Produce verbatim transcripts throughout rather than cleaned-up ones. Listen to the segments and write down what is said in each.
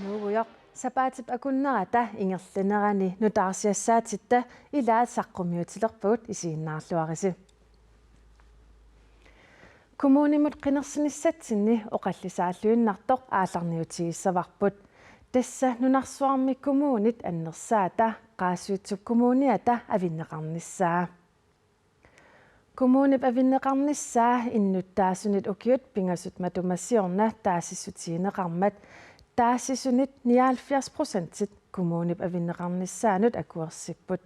Nuugujoq sapaatip akunnerata ingerlanerani nutaarsiassaatitta ilaat saqqummiutilerpagut, isiginnaarluarisi. Kommunimut qinersinissatsinni oqallisaalluinnartoq aallarniutigissavarput. Tassa nunarsuarmi kommunit annersaata Qaasuitsup Kommuniata avinneqarnissaa. Kommunip avinneqarnissaa innuttaasunit ukiut pingasut matuma siorna taasissutigineqarmat taasisunit nioghalvfjerds procentit kommunip avinneqarnissaanut akuersipput,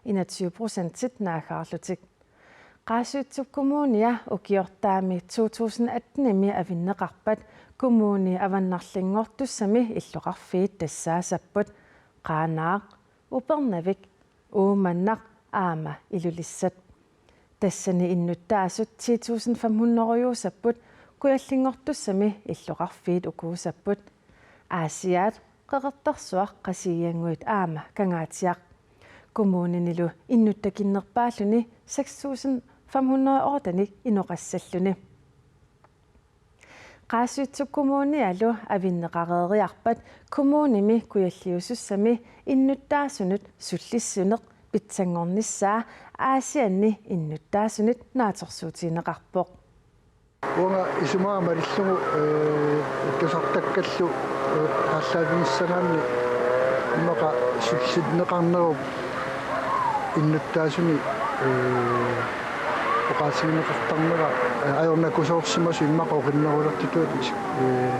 enogtyve procentit naaggaarlutik. Qaasuitsup Kommunia ukiortaami to tusind atten-imi avinneqarpat kommuni avannarlinngortussami illoqarfiit tassaasapput: Qaanaaq, Upernavik, Uummannaq aamma Ilulissat. Tassani innuttaasut ti tusind fem hundrede-usapput, Kujallinngortussami illoqarfiit ukuusapput. Aasiaat Qeqertarsuaq, Qasigiannguit aamma Kangaatsiaq. Kommuninilu innuttakinnerpaalluni seks tusind fem hundrede-ortanik inoqassalluni. Qaasuitsup Kommunialu avinneqareeriarpat kommunimi kujalliusussami innuttaasunut sullissineq pitsanngornissaa Aasianni innuttaasunit naatsorsuutigineqarpoq. Uanga isumaga malillugu, ee, ikkusartakkallu, ee, aallaavigissangaanni immaqa sullinneqarnerup innuttaasuni, ee, oqaatigineqartarnera, ee, ajornakusoorsimasut immaqa oqinnerulertutut, ee,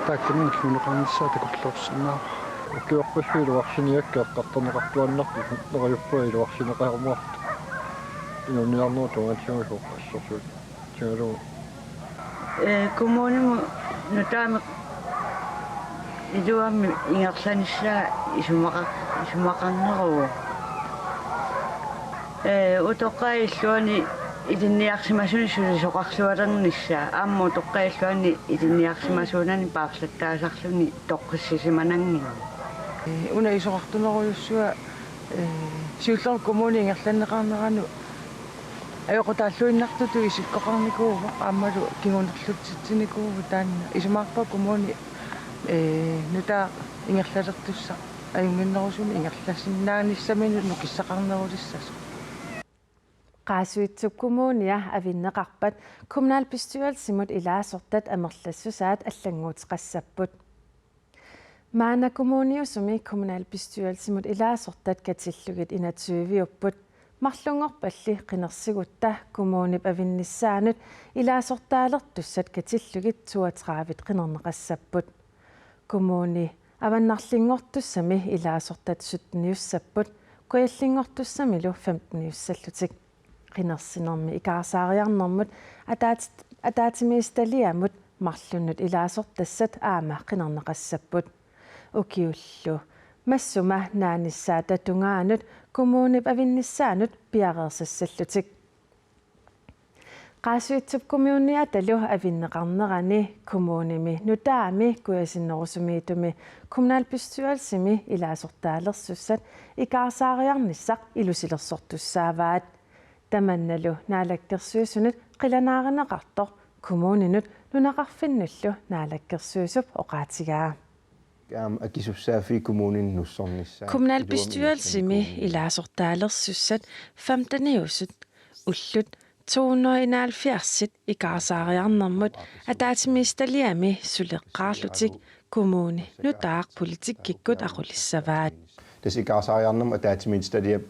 taakkununnga kinguneqarnissaa takorloorsinnaavara. Ukiorpassuit iluarsiniakka eqqartorneqartuaannartut neriuppunga iluarsineqarumaartut. Inuuniarnerup tungaatigut assorsuutigalugu. Ee, kommunimut nutaamik iluamik ingerlanissaa isumaqa-, isumaqarneruvoq. Ee, utoqqaat illuanni ilinniarsimasunik sulisoqarluarnissaa, aamma utoqqaat illuanni ilinniarsimasuunani paarlattaasarluni toqqissisimananngilaq. Ee, una isorartunerujussuaq, ee, siullermik kommuni ingerlanneqarneranut ajoqutaalluinnartutut isikkoqarnikuuvoq aammalu kingunerlutsitsinikuuvoq taanna. Isumaqarpunga kommuni, ee, nutaaq ingerlalertussaq ajunnginnerusumik ingerlasinnaanissaminnut nukissaqarnerulissasoq. Qaasuitsup Kommunia avinneqarpat kommunalbestyrelsimut ilaasortat amerlassusaat allannguuteqassapput. Maanna kommuniusumi kommunalbestyrelsimut ilaasortat katillugit enogtyve-upput. Marlunngorpalli qinersigutta kommunip avinnissaanut ilaasortaalertussat katillugit toogtredive qinerneqassapput. Kommuni avannarlinngortussami ilaasortat sytteniussapput, Kujallinngortussamilu femteniussallutik. Qinersinermi ikaarsaariarnermut ataat-, ataatsimiititaliamut marlunnut ilaasortassat aamma qinerneqassapput. Ukiullu massuma naanissaata tungaanut kommunip avinnissaanut piareersassallutik. Qaasuitsup Kommuniatalu avinneqarnerani kommunimi nutaami kujasinnerusumiittumi kommunalbestyrelsimi ilaasortaalersussat ikaarsaariarnissaq ilusilersortussaavaat. Tamannalu Naalakkersuisunut qilanaarineqartoq kommuninut nunaqarfinnullu naalakkersuisup oqaatigaa. Aamma akisussaaffiit kommuninut nussornissaat. Kommunalbestyrelsimi ilaasortaalersussat femteniusut ullut to hundrede enoghalvfjerds ikaarsaariarnermut ataatsimiititaliami suleqqaarlutik kommuni nutaaq politikkikkut aqulissavaat. Tassa ikaarsaariarnermut ataatsimiititaliap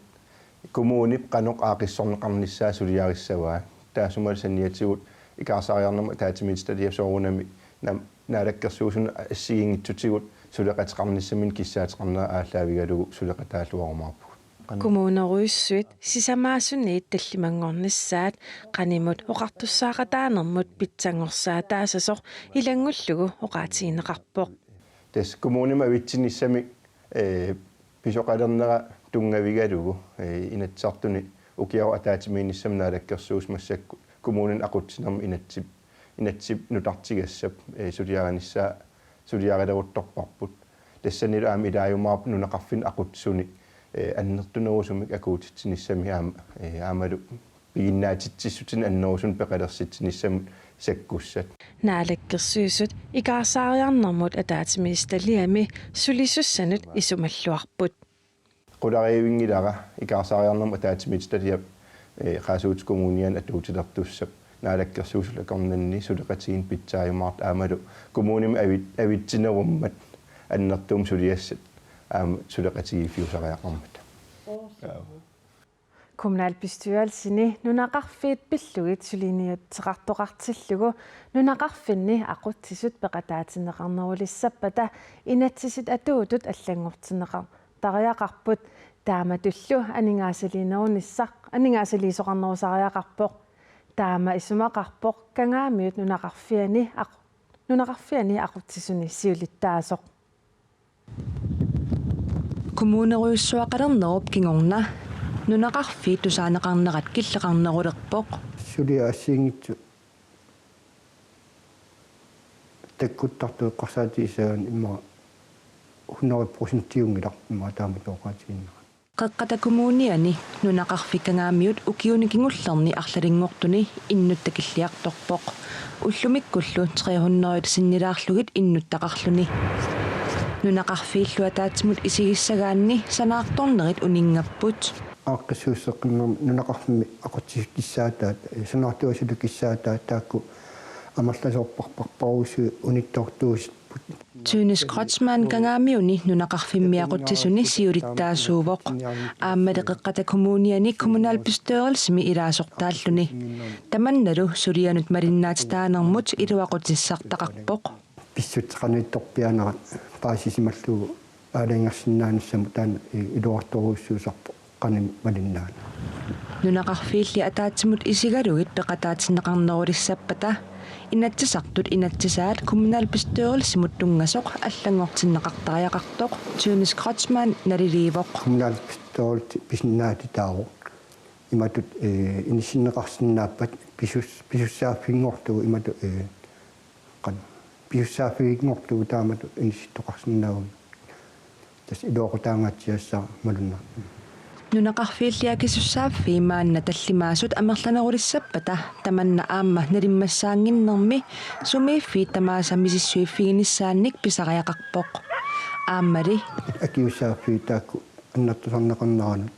kommunip qanoq aaqqissorneqarnissaa suliarissavaa. Taassumalu saniatigut ikaarsaariarnermut ataatsimiititaliap soorunami nam-, naalakkersuisunut assigiinngitsutigut suleqateqarnissaminnik kissaateqarnera aallaavigalugu suleqataalluarumaarpugut. Qan- Kommunerujussuit sisamaasuniit tallimanngornissaat qanimut oqartussaaqataanermut pitsanngorsaataasasoq ilanngullugu oqaatigineqarpoq. Tassa kommunimi avitsinissami, ee, pisoqalernera tunngavigalugu, ee, Inatsisartuni ukioq ataatsimiinnissami Naalakkersuisut massakkut kommuninut aqutsinermi inatsip, inatsip nutartigassap, ee, suliarinissaa suliarileruttorparput. Tassanilu aamma ilaajumaarpoq nunaqarfinni aqutsisuni, ee, annertunerusumik akuutitsinissami aamma, ee, aammalu piginnaatitsissutit annerusumik peqalersitsinissamut sakkussat. Naalakkersuisut ikaarsaariarnermut ataatsimiititaliami sulisussanut isumalluarput. Qulariivinngilara ikaarsaariarnermut ataatsimiititaliap, eh, Qaasuitsup Kommuniani atuutilertussap Naalakkersuisut akornanni suleqatigiinneq pitsaajumaartoq aammalu kommunimi avi-, avitsinerummat annertuumik suliassat aamma suleqatigiiffiusariaqarmata. Kommunalbestyrelsini nunaqarfiit pillugit suliniuteqartoqartillugu nunaqarfinni aqutsisut peqataatinneqarnerulissappata inatsisit atuutut allanngortinneqartariaqarput, taamatullu aningaasaliinerunissaq aningaasaliisoqarnerusariaqarpoq. Taama isumaqarpoq Kangaamiut nunaqarfiani aq-, nunaqarfiani aqutsisuni siulittaasoq. Kommunerujussuaqalernerup kingorna nunaqarfiit tusaaneqarnerat killeqarnerulerpoq. Suliat assigiinngitsut takkuttartut eqqarsaatigisagaanni immaqa hundrede procentiunngilaq immaqa taamatut oqaatigiinnerat. Qeqqata Kommuniani nunaqarfik Kangaamiut ukiuni kingullerni arlalinngortuni innuttaq killiartorpoq. Ullumikkullu tre hundrede sinnilaarlugit innuttaqarluni. Nunaqarfiillu ataatsimut isigissagaanni sanaartornerit uninngapput. Aaqqissuusseqqinnermi nunaqarfimmi aqutsisut kissaataat, eh, sanaartugassallu kissaataat taakku amerlasoorparparparujussuit unittoortuusipput. Tønnes Kreutzmann Kangaamiuni nunaqarfimmi aqutsisuni siulittaasuuvoq. Aammali Qeqqata Kommuniani kommunalbestyrelsimi ilaasortaalluni. Tamannalu sulianut malinnaatitaanermut iluaqutissartaqarpoq. Pissutsit qanoq ittorpiaanerat paasisimallugu aalajangersinnaanissamut taanna i-, iluartorujussuusarpoq qanoq malinnaaneq. Nunaqarfiilli ataatsimut isigalugit peqataatinneqarnerulissappata Inatsisartut inatsisaat kommunalbestyrelsimut tunngasoq allanngortinneqartariaqartoq Tønnes Kreutzmann naliliivoq. Kommunalbestyrelse pisinnaatitaavoq. Imatut, eh, inissinneqarsinnaappat pisus-, pisussaaffinngorlugu imatut, eh, qan-, pisussaaffiginngorlugu taamatut inissittoqarsinnaavugut. Tassa iluaqutaangaatsiassaq malunnarpoq. Nunaqarfiilli akisussaaffii maanna tallimaasut amerlanerulissappata tamanna aamma nalimmassaannginnermi sumiiffiit tamaasa misissuiffiginissaannik pisariaqarpoq. Aammali akisussaaffii taakku annertusarneqarneranut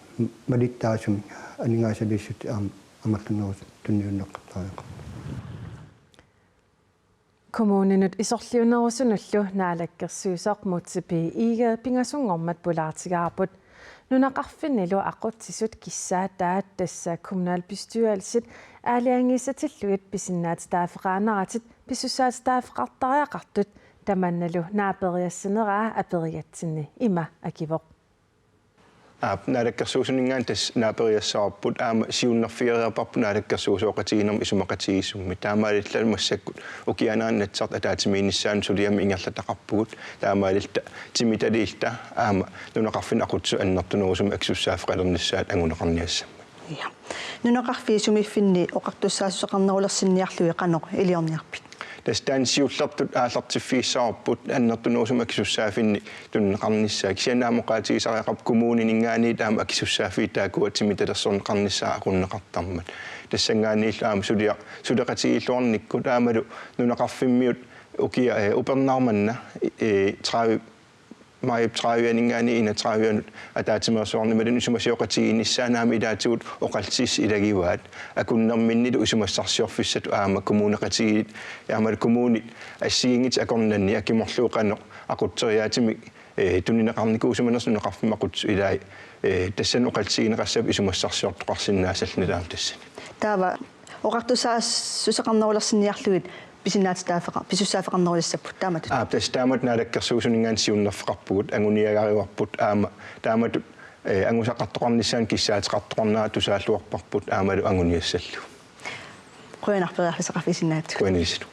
malittaasumik aningaasaliissutit aamma amerlanerusut tunniunneqartariaqarput. Kommuninut isorliunerusunullu naalakkersuisoq Múte B. Egede pingasunngormat pulaartigaarput. Nunaqarfinnilu aqutsisut kissaataat, tassa kommunalbestyrelsit aalajangiisatillugit pisinnaatitaaffeqaaneratik pisussaatitaaffeqartariaqartut, tamannalu naaperiassaneraa aperigatsinni ima akivoq. Aap, naalakkersuisuninngaanniit tassa naaperiassavarput aamma siunnerfigereerparput naalakkersuisooqatigiinnermut isumaqatigiissummi. Taamaalilluta massakkut ukiaanera Inatsisartut ataatsimiinnissaannut suliamut ingerlataqarpugut. Taamaalilluta timitaliilluta aamma nunaqarfinni aqutsisut annertunerusumik akisussaaffeqalernissaat anguneqarniassammat. Ja. Nunaqarfiit sumiiffinni oqartussaassuseqarnerulersinniarlugit qanoq iliorniarpit? Tassa taanna siullertut aallartiffigissavarput annertunerusumik akisussaaffinni tunineqarnissaa. Kisianni aamma oqaatigisariaqarpoq kommunininngaanniit aamma akisussaaffiit taakkua timitalersorneqarnissaat aqunneqartarmat. Tassanngaanniillu aamma sulia-, suleqatigiilluarnikkut aammalu nunaqarfimmiut ukia, eh, upernaaq manna, eh, tredive, maajip tredive-aninngaanniit enogtredive-anut ataatsimeersuarneq imaluunniit isumasioqatigiinnissaanut aamma ilaatigut oqallisissat ilagivaat. Akunnerminnilu isumassarsiorfissatut aamma kommuneqatigiit, aammalu kommunit assigiinngitsut akornanni akimorlugu qanoq aqutseriaatsimik, eh, tunineqarnikuusimanersoq nunaqarfimmi aqutsisut ilaat, eh, tassani oqallisigineqassapput isumassarsiortoqarsinnaassalluta aamma tassani. Taava oqartussaassuseqarnerulersinniarlugit pisinnaatitaaffeqa-, pisussaaffeqarnerulissapput taamatut. Aap, tassa taamatut naalakkersuisuninngaanniit siunnerfeqarpugut, anguniagarivarput aamma taamatut, eh, angusaqartoqarnissaanut kissaateqartoqarnera tusaalluarparput aammalu anguniassallugu. Qujanaq periarfissaqarfigisinnaagatsigut. Qujanarlu.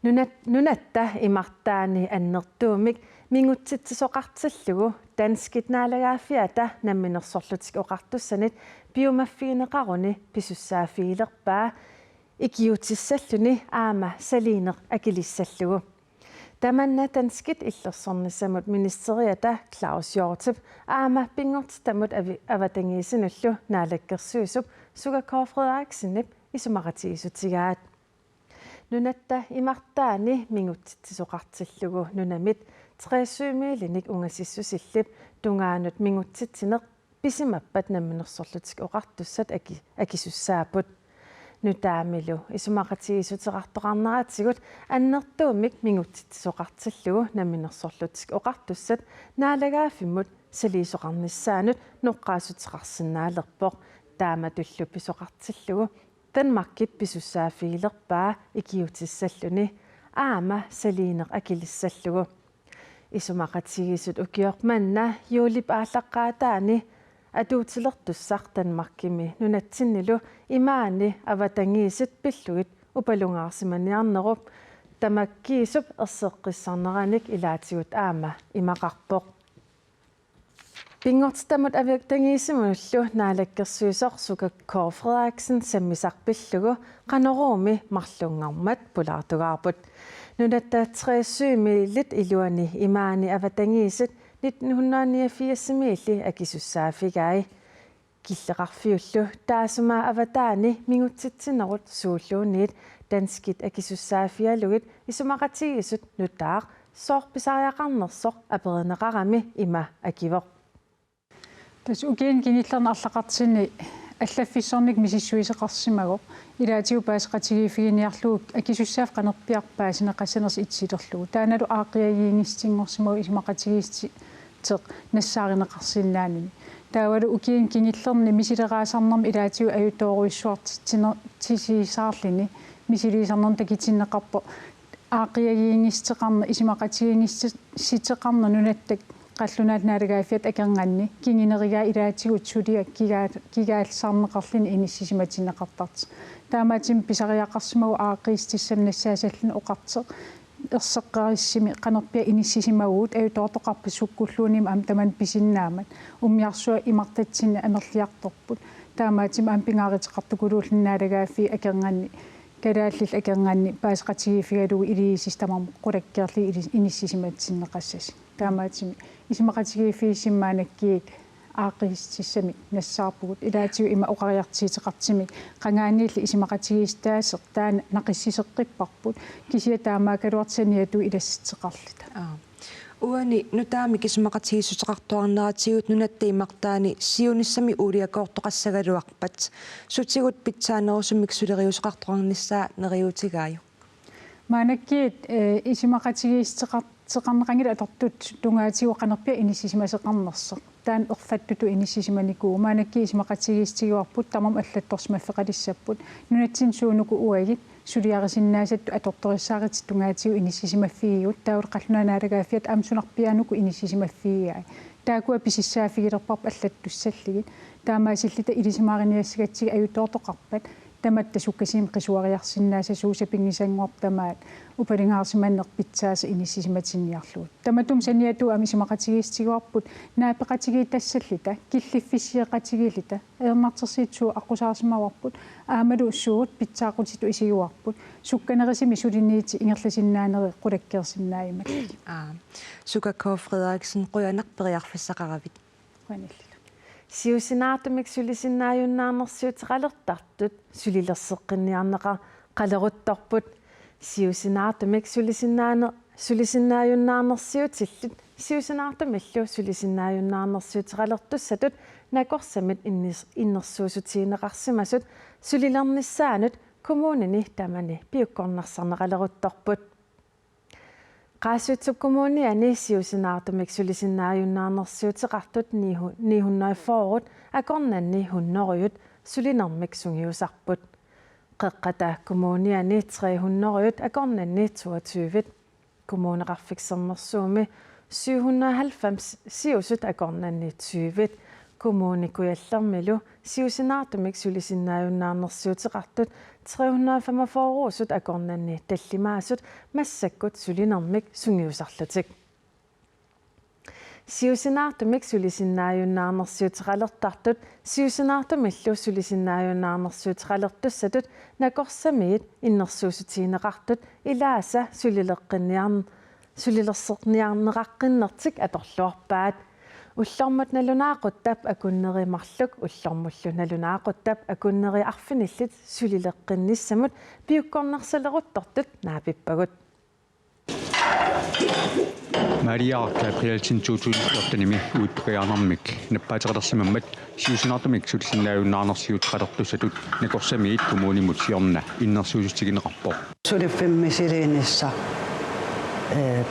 Nunat-, nunatta imartaani annertuumik mingutsitsisoqartillugu danskit naalagaaffiata Namminersorlutik Oqartussanit piumaffigineqaruni pisussaaffigilerpaa ikiuutissalluni aamma saliineq akilissallugu. Tamanna danskit illersornissamut ministeriata Claus Hjorthip aamma pinngortitamut avi-, avatangiisinullu naalakkersuisup Suka K. Frederiksenip isumaqatigiissutigaat. Nunatta imartaani mingutsitsisoqartillugu nunamit tre syvmilinik ungasissusillip tungaanut mingutsitsineq pisimappat Namminersorlutik Oqartussat aki-, akisussaapput. Nutaamilu isumaqatigiissuteqartoqarneratigut annertuumik mingutsitsisoqartillugu Namminersorlutik Oqartussat naalagaaffimmut saliisoqarnissaanut noqqaassuteqarsinnaalerpoq. Taamatullu pisoqartillugu Danmarkip pisussaaffigilerpaa ikiutissalluni aamma saliineq akilissallugu. Isumaqatigiissut ukioq manna juulip aallaqqaataani atuutilertussaq Danmarkimi nunatsinnilu imaani avatangiisit pillugit upalungaarsimaniarnerup tamakkiisup erseqqissarneranik ilaatigut aamma imaqarpoq. Pinngortitamut avatangiisinullu naalakkersuisoq Suka K. Frederiksen sammisaq pillugu Qanoruumi marlunngormat pulaartugaarput. Nunatta tre syvmilit iluani imaani avatangiisit nitten hundrede niogfirsimiilli akisussaaffigai. Killeqarfiullu taassuma avataani mingutsitsinerut suulluunniit danskit akisussaaffigalugit isumaqatigiissut nutaaq sooq pisariaqarnersoq aperineqarami ima akivoq. Tassa ukiuni kingullerni arlaqartitsinni allaffissornikkut misissuisoqarsimavoq. Ilaatigut paaseqatigiiffiginiarlugu akisussaaffik qanorpiaq paasineqassanersoq itsilerlugu. Taannalu aaqqiagiinngissutinngorsimavoq isumaqatigiissut teq nassaarineqarsinnaanani. Taavalu ukiuni kingullerni misileraasarnermi ilaatigut ajutoorujussuartitsiner-, tisiisaarluni misiliisarnermut takutinneqarpoq aaqqiagiinngissuteqarneq, isumaqatigiinngissuteqarneq nunatta qallunaat naalagaaffiata akornanni kingunerigaa ilaatigut suliaq kigaa-, kigaallisarneqarluni inissisimatinneqartartoq. Taamaattumik pisariaqarsimavoq aaqqiissutissamik nassaasalluni oqartoq erseqqissumik qanorpiaq inissisimavugut, ajutoortoqarpat sukkulluunniimmat aamma tamanna pisinnaammat, umiarsuaq imartatsinni amerliartorput. Taamaattumik aamma pingaaruteqartukuluulluni naalagaaffiit akornanni, kalaallillu akornanni paaseqatigiiffigalugu iliuusissat tamarmik qulakkeerlugit ili-, inissisimatinneqassasut. Taamaattumik isumaqatigiiffigissumik maannakkut aaqqiissutissamik nassaarpugut. Ilaatigut ima oqariartuuteqartumik qangaaniillu isumaqatigiissutaasoq taanna naqissuseqqipparput. Kisianni taamaakkaluartoq saniatigut ilassutseqarluta. Aap. Uani nutaamik isumaqatigiissuteqartuarneratigut nunatta imartaani siunissami uuliakoortoqassagaluarpat sutigut pitsaanerusumik suleriuseqartoqarnissaa neriuutigaajuk? Maannakkut, eh, isumaqatigiissuteqar-, teqarneqanngilaq atortut tungaatigut qanorpiaq inissisimasoqarnersoq. Taanna erfattutut inissisimanikuuvoq. Maannakkut isumaqatigiissutigivarput tamarmik allattorsimaffeqalissapput. Nunatsinni suunuku uagut suliarisinnaasattut atortorissaarutit tungaatigut inissisimaffigigut. Taavalu qallunaat naalagaaffiata aamma sunarpiaanuku inissisimaffigigai. Taakkua pisussaaffigilerparput allattussallugit. Taamaasilluta ilisimaariniassagatsigit ajutoortoqarpat tamatta sukkasuumik qisuariarsinnaassasugut, sapinngisanngorpat tamaat upalungaarsimaneq pitsaasoq inissisimatinniarlugu. Tamatuma saniatigut aamma isumaqatigiissutigivarput naapeqatigiittassalluta, killiffissiaqatigiilluta, ajornartorsiut suut aqqusaarsimavarput, aammalu suut pitsaaqutitut isigivarput, sukkanerusumik suliniutit ingerlasinnaanerit qulakkeersinnaajummallu. Aap. Suka K. Frederiksen, qujanaq periarfissaqaravit. Qujanillu. Siusinaartumik sulisinnaajunnaarnersiuteqalertartut sulilerseqqinniarneqaleruttorput. Siusinaartumik sulisinnaane-, sulisinnaajunnaarnersiutillit siusinaartumillu sulisinnaajunnaarnersiuteqalertussatut nakorsamit innis-, innersuussutigineqarsimasut sulilernissaanut kommunini tamani piukkornersarneqaleruttorput. Qaasuitsup Kommuniani siusinaartumik sulisinnaajunnaarnersiuteqartut ni hundrede fyrre akornanni hundrede sulinermik sungiusarput. Qeqqata Kommuniani tre hundrede akornanni toogtyve. Kommuneqarfik Sermersuumi syv hundrede halvfems siusut akornanni tyve. Kommune Kujallermilu siusinaartumik sulisinnaajunnaarnersiuteqartut tre hundrede femogfyrre akornanni tallimaasut massakkut sulinermik sungiusarlutik. Siusinaartumik sulisinnaajunnaarnersiuteqalertartut siusinaartumillu sulisinnaajunnaarnersiuteqalertussatut nakorsamiit innersuussutigineqartut ilaasa sulileqqinniarn-, Sulilersorniarneqaqqinnertik atorluarpaat. Ullormut nalunaaquttap akunneri marluk ullormullu nalunaaquttap akunneri arfinillit sulileqqinnissamut piukkornersaleruttortut naapippagut. Maria Gabrielsen to tusind fjortenimi uittukajaarnermik nappaateqalersimammat siusinaartumik sulisinnaajunnaarnersiuteqalertussatut nakorsamiit kommunimut siorna innersuussutigineqarpoq. Suliffimmi misiliinissaq, ee,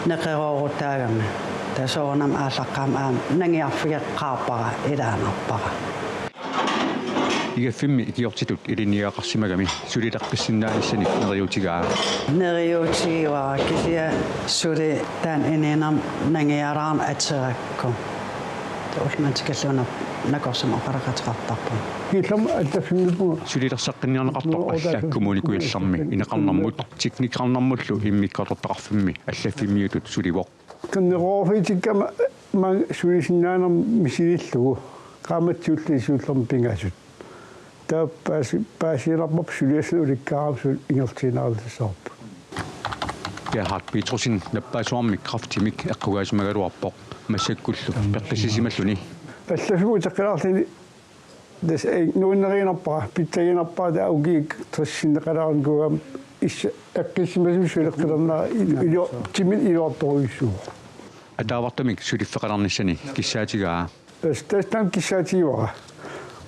neqeroorutaagami. Taava soorunami aallaqqaammut aamma nangiarfigeqqaarpara ilaannarpara. Igaffimmi ikiortitut ilinniagaqarsimagami sulileqqissinnaanissanik neriuutigaa. Neriuutigivara kisianni suli taanna inuunermi nangialaarneq aterakku. Ullumanna tikillugu nakorsamut oqaloqateqartarpunga. Killormut allaffimmiippunga. Sulilersaqqinniarneqartoq alla Kommune Kujallermi ineqarnermut teknikeqarnermullu immikkoortortaqarfimmi allaffimmiutut sulivoq. Qinneroorfiitikkama maanga sulisinnaanera misiliillugu qaammatit siulliit siullermik pingasut. Taava paasi-, paasiinnarparput suliassanik ulikkaarami suli ingerlatiinnarluinnarput. Gerhard Petrussen nappaassuarmik kræftimik eqqugaasimagaluarpoq massakkullu peqqissisimalluni. Allaffimmi uteqqilaarluni tassa, ee, nuannariinnarpara, pitsagiinnarpara taava ukiut tressinneqalaarnikuugaanni issa eqqissimasumik suleqqilernera il-, ilio-, timip iluartorujussuuvoq. Ataavartumik suliffeqalernissani kissaatigaa. Tassa, tassa taanna kissaatigivara.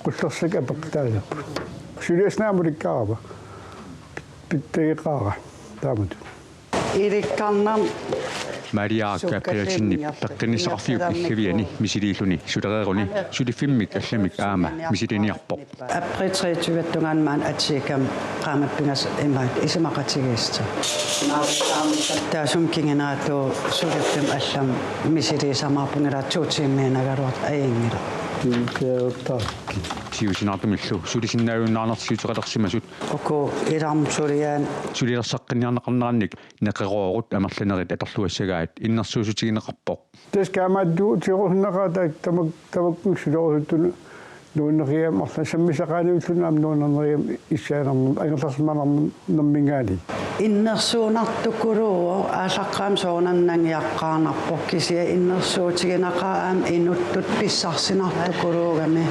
Qullersakka apeqqutaalerput. Suliassaq aamma ulikkaarama. Pit-, pitsageqaara. Taamatut. Ilikkarnarmi. Maria Gabrielsenip peqqinnissaqarfiup iggaviani misiliilluni sulereeruni suliffimmik allamik aamma misiliiniarpoq. April treogtyve tungaanut maani atikkami qaammatit pingasut ima isumaqatigiissutaat. Taassuma kinguneqartoq suliffimmi allami misiliisamaarpunga ilaa to tiimiinnagaluartoq ajunngilaq. Siusinaartumillu sulisinnaajunnaarnersiuteqalersimasut. Uku ilaarmi suliaat. Sulilersaqqinniarneqarnerannik neqeroorut amerlanerit atorluassagaat innersuussutigineqarpoq. Tassa kaammattuutigerusunnaqaaq taak-, tamak-, tamakku sulerusuttunut nuunneqigami arlaat sammisaqaaniulluni aamma nuunnerneqigami issaanarnermi angerlarsimanerminngaanniit. Innersuunnartukuluuvoq aallaqqaammut soorunami nangiaqqaarnarpoq kisianni innersuutigineqaaq aamma inuttut pissarsinartukuluugami.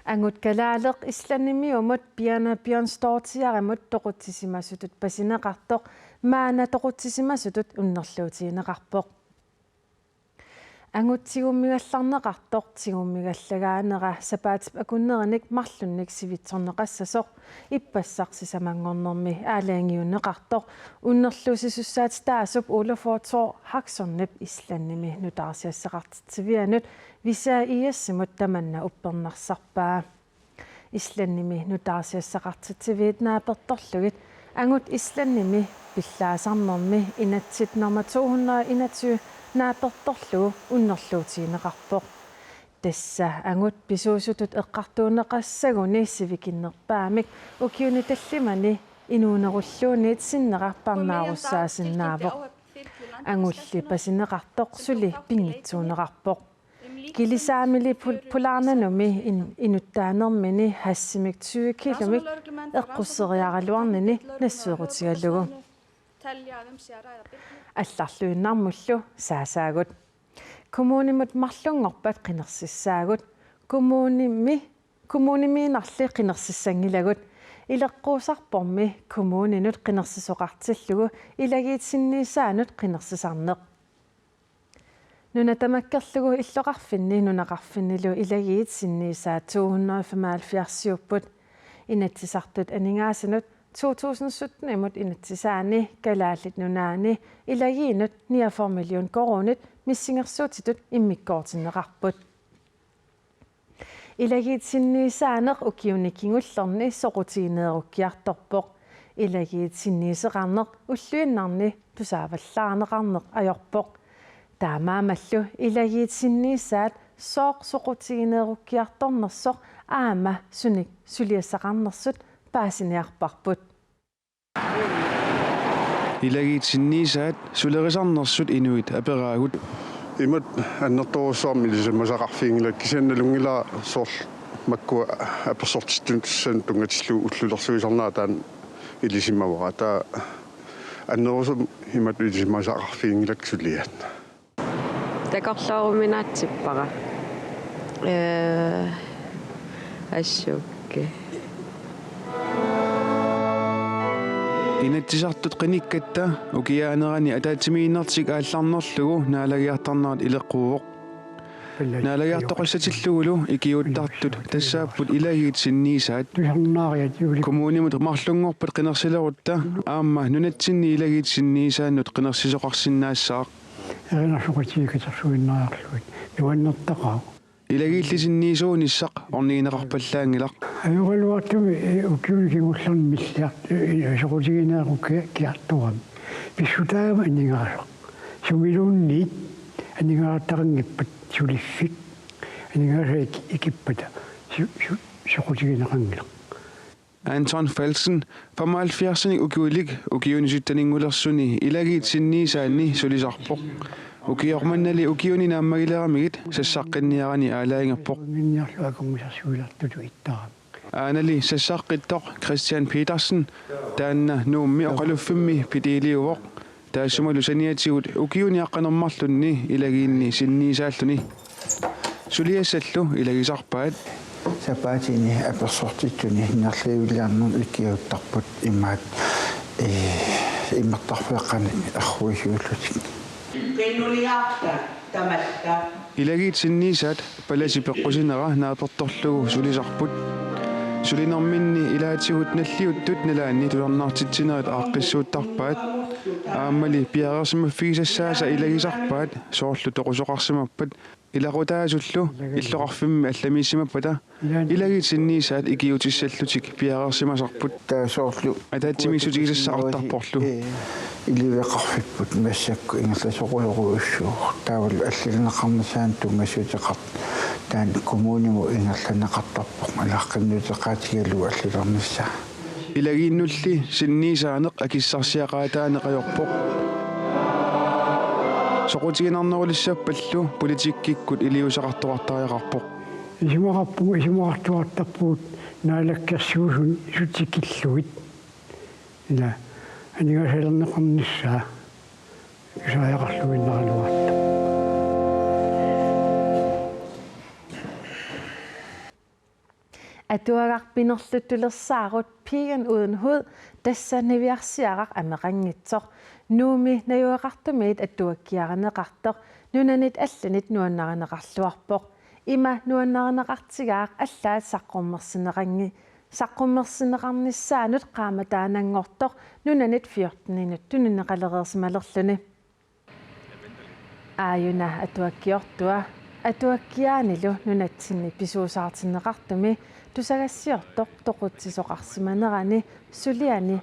Angut kalaaleq islandimiumut Birna Bjørnsdóttirimut toqutsisimasutut pasineqartoq maanna toqutsisimasutut unnerluutigineqarpoq. Angut tigummigallarneqartoq tigummigallagaanera sapaatip akunnerinik marlunnik sivitsorneqassasoq ippassaq sisamanngornermi aalajangiunneqartoq unnerluussisussaatitaasup Ólafur Thor Hauksonip Islandimi nutaarsiassaqartitsivianut Visa I S-imut tamanna uppernarsarpaa. Islandimi nutaarsiassaqartitsiviit naapertorlugit angut Islandimi pillaasarnermi inatsit nummer to hundrede og enogtyve naapertorlugu unnerluutigineqarpoq. Tassa angut pisuusutut eqqartuunneqassaguni sivikinnerpaamik ukiuni tallimani inuunerulluunniit sinnera parnaarussaasinnaavoq. Angulli pasineqartoq suli pinngitsuuneqarpoq. Kilisaamili pul-, pulaarnanumi in-, inuttaanermini hassimik tyve kilomik eqqusseriaraluarnini nassuerutigalugu. Allarluinnarmullu saasaagut. Kommunimut marlunngorpat qinersissaagut. Kommunimi, kommunimiinnarli qinersissanngilagut. Ileqquusarpormi kommuninut qinersisoqartillugu ilagiit sinniisaanut qinersisarneq. Nuna tamakkerlugu illoqarfinni nunaqarfinnilu ilagiit sinniisaat to hundrede og femoghalvfjerdsiupput. Inatsisartut aningaasanut to tusind syttenimut inatsisaani Kalaallit Nunaanni ilagiinut niogfyrre million koruunit missingersuutitut immikkoortinneqarput. Ilagiit sinniisaaneq ukiuni kingullerni soqutigineerukkiartorpoq. Ilagiit sinniiseqarneq ulluinnarni tusaavallaarneqarneq ajorpoq. Taamaammallu ilagiit sinniisaat sooq soqutigineerukkiartornersoq aamma sunik suliassaqarnersut paasiniarparput. Ilagiit sinniisaat sulerisarnersut inuit aperaagut. Imatut annertoorujussuarmik ilisimasaqarfiginngilakka, kisianni nalunngilara soorlu makkua apersortittussanut tunngatillugu ullulersuisarnera taanna ilisimavara. Taava Annerusumik imatut ilisimasaqarfiginngilakka suliat. Takorlooruminaatsippara. Ee, assukke. Inatsisartut qinikkatta ukiaanerani ataatsimiinnertik aallarnerlugu naalagiartarnerat ileqquuvoq. Naalagiartoqassatillugulu ikiuuttartut tassaapput ilagiit sinniisaat. Kommunimut marlunngorpat qinersilerutta aamma nunatsinni ilagiit sinniisaannut qinersisoqarsinnaassaaq. Erinarsoqatigiikkatersuinnariarlugit nuannertaqaaq. Ilagiilli sinniisuunissaq ornigineqarpallaanngilaq. Ajoraluartumik, eh, ukiuni kingullerni milliart-, eh, soqutigineqarukkiartorami. Pissutaagami aningaasoq. Sumiluunniit aningaasaateqanngippat suliffik. Aningaasaat ik-, ikippata. Su-, su-, soqutigineqanngilaq. Anton Falsen, femoghalvfjerdsinik ukiulik ukiuni sytteninngulersuni ilagiit sinniisaanni sulisarpoq. Ukioq mannali ukiuni naammagileramigit sassaqqinniarani aalajangerpoq. Uannginniarlu akornusarsuilertutut ittarami. Aanali sassaqqittoq Christian Petersen taanna Nuummi oqaluffimmi pitiiliuvoq. Taassumalu saniatigut ukiuni aqqaneq-marlunni ilagiinni sinniisaalluni. Suliassallu ilagisarpaat. Sapaatini apersortitsuni nerlivilliarnermut ikiuuttarput imaat, eh, imertarfeeqqanik erruisuullutik. Qinnuliarta tamatta. Ilagiit sinniisaat palasi peqqusinera naapertorlugu sulisarput. Sulinerminni ilaatigut nalliuttut nalaanni tusarnaartitsinerit aaqqissuuttarpaat. Aammali piareersimaffigisassaasa ilagisarpaat soorlu toqusoqarsimappat. Ilaqutaasullu illoqarfimmi allamiissimappata ilagiit sinniisaat ikiuutissallutik piareersimasarput. Taava soorlu ataatsimiissutigisassaqartarporlu. Ee, iliveqarfipput massakkut ingerlasoqujorujussuuvoq. Taavalu allilerneqarnissaanut tunngassuteqart-, taanna kommunimut ingerlanneqartarpoq. Ilaqqinnut eqaatigalugu allilernissaa. Ilagiinnulli sinniisaaneq akissarsiaqaataaneq ajorpoq. Soqutiginarnerulissappallu politikkikkut iliuuseqartoqartariaqarpoq. Isumaqarpugut, isumaqartoqartarpugut naalakkersuisut tikillugit. Ila aningaasalerneqarnissaa tusariaqarluinnaraluartoq. Atuagaq pinerluttulersaarut Pigen uden hud, tassa niviarsiaraq ameqanngitsoq, Nuummi najugaqartumiit atuakkiarineqartoq nunanit allanit nuannarineqarluarpoq. Ima nuannarineqartigaaq allaat saqqummersinneqanngi-, saqqummersinneqarnissaanut qaammataananngortoq nunanit fjorteninut tunineqalereersimalerluni. Aajuna atuakkiortua atuakkiaanilu nunatsinni pisuusaartinneqartumi tusagassiortoq toqutsisoqarsimanerani suliani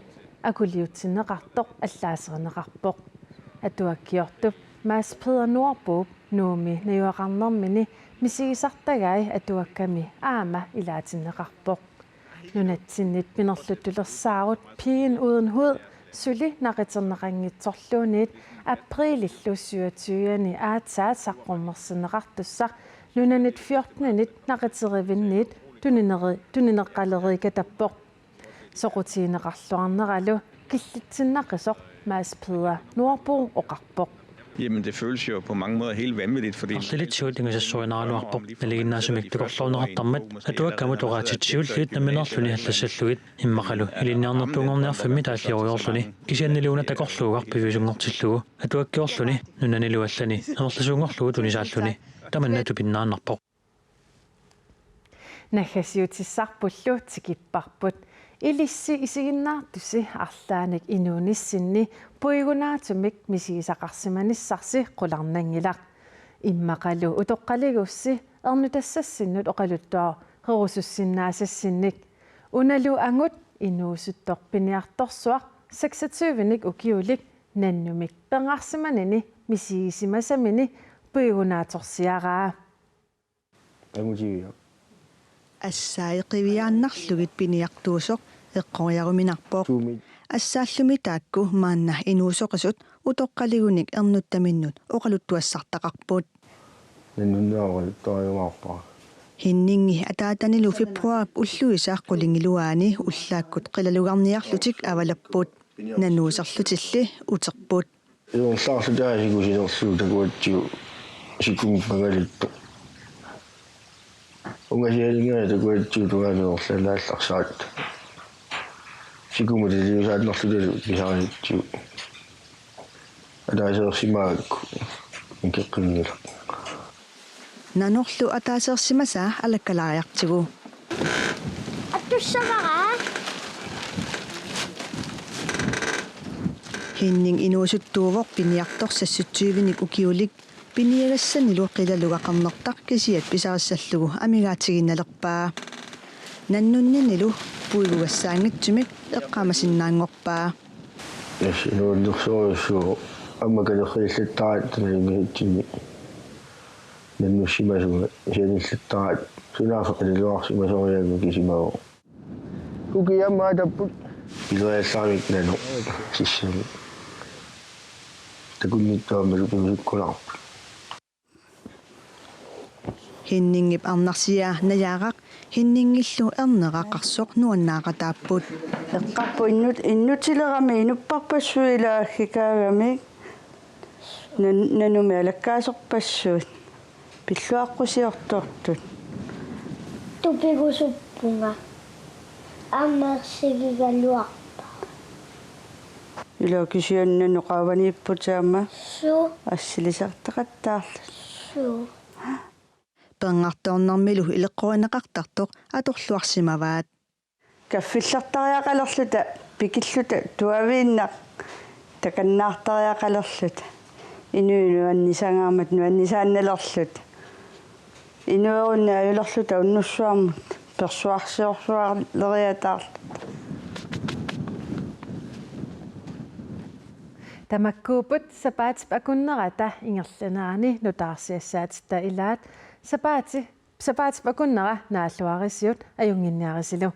akuliutsinneqartoq allaaserineqarpoq. Atuakkiortup Mads Peder Nordboep Nuummi najugaqarnermini misigisartagai atuakkami aamma ilaatinneqarpoq. Nunatsinnit pinerluttulersaarut Pigen uden hud suli naqiterneqanngitsorluunniit aprilillu syvogtyve-ani aatsaat saqqummersinneqartussaq nunanit fjortenit naqitirivinniit tunineri-, tunineqaleriikatappoq. Soqutigineqarluarneralu killitsinnaqisoq Mads Peder Nordbo oqarpoq. Jamen, det føles jo på mange måder helt vanvittigt, fordi arlalitsigut ingasassorinaraluarpoq, nalinginnaasumik takorloorneqartarmat atuakkamut oqaatsitigut liit nammineerluni allassallugit, immaqalu ilinniarnertuunngorniarfimmi taalliorujorluni, kisiannili una takorluugaq piviusunngortillugu, atuakkiorluni nunanilu allani amerlasuunngorlugu tunisaalluni, tamanna tupinnaannarpoq. Naggasiutissarpullu tikipparput. Ilissi isiginnaartusi arlaannik inuunissinni puigunaatsumik misigisaqarsimanissarsi qularnanngilaq. Immaqalu utoqqaligussi ernutassassinnut oqaluttuarerusussinnaasassinnik. Unalu angut inuusuttoq piniartorsuaq seksogtyve-nik ukiulik nannumik pernarsimanini misigisimasamini puigunaatsorsiaraa. Emotiviaq. Assai qiviaannarlugit piniartuusoq eqqoriaruminarpoq. Tuumit. Assaallumi taakku maanna inuusoqisut utoqqaligunik ernuttaminnut oqaluttuassartaqarput. Nannunneq oqaluttuariumaarpara. Henningi ataatanilu februaarip ulluisa qulingiluaani ullaakkut qilalugarniarlutik avalapput. Nanuuserlutilli uterput. Ingerlaarluta sikusinerlugu takuatsigu sikumut pangaliittoq. Ungasialinngilanga takuatsigu tungaanut ingerlalaallarsaratta. Sikumut iliuusaannerlutalu pisariatsigu. Ataaseersimagakku ikeqqinngilaq. Nanorlu ataaseersimasaa alakkalaariartigu. Attussavara. Henning inuusuttuuvoq piniartoq seksogtyvenik ukiulik, piniagassanilu qilalugaqarnertaq kisiat pisarissallugu amigaatiginnalerpaa. Nannunninilu puigugassaanngitsumik eqqaamasinnaanngorpaa. Yes, inuunnersorujussuuvoq. Aamma kalerriillattaratta nalunngisatsinni. Nannussimasunga sianillattaratta. Sunaaffa qilalugarsimasoriaannga kisimavoq. Ukiammaa tapput. Pilereersaamik nanu. Sissami. Takunnittuammalu piusukkunaarput. Henningip arnarsiaa Najaaraq Henningillu Ernera Qarsoq nuannaaqataapput. Eqqarpoq innut-, innutilerami inupparpassuit ilaaggikaagamik nan-, nanumi alakkaasorpassuit. Pilluaqqusiortortut. Tupigusuppunga. Amersigigaluarpa. Ila kisianni nanu qaavaniipputit aamma. Suu. Assilisartaqattaarlutit. Suu. Perngartoornermilu ileqqorineqartartoq atorluarsimavaat. Kaffillertariaqalerluta pikilluta tuaviinnaq takannaartariaqalerluta. Inuit nuannisangaarmata nuannisaannalerluta. Inuerunnik ajulerluta unnussuarmut persuarsiorsuarleriataarluta. Tamakkuupput sapaatip akunnerata ingerlanerani nutaarsiassaatitta ilaat. Sapaati, sapaatip akunnera naalluarisiuk ajunnginniarisilu.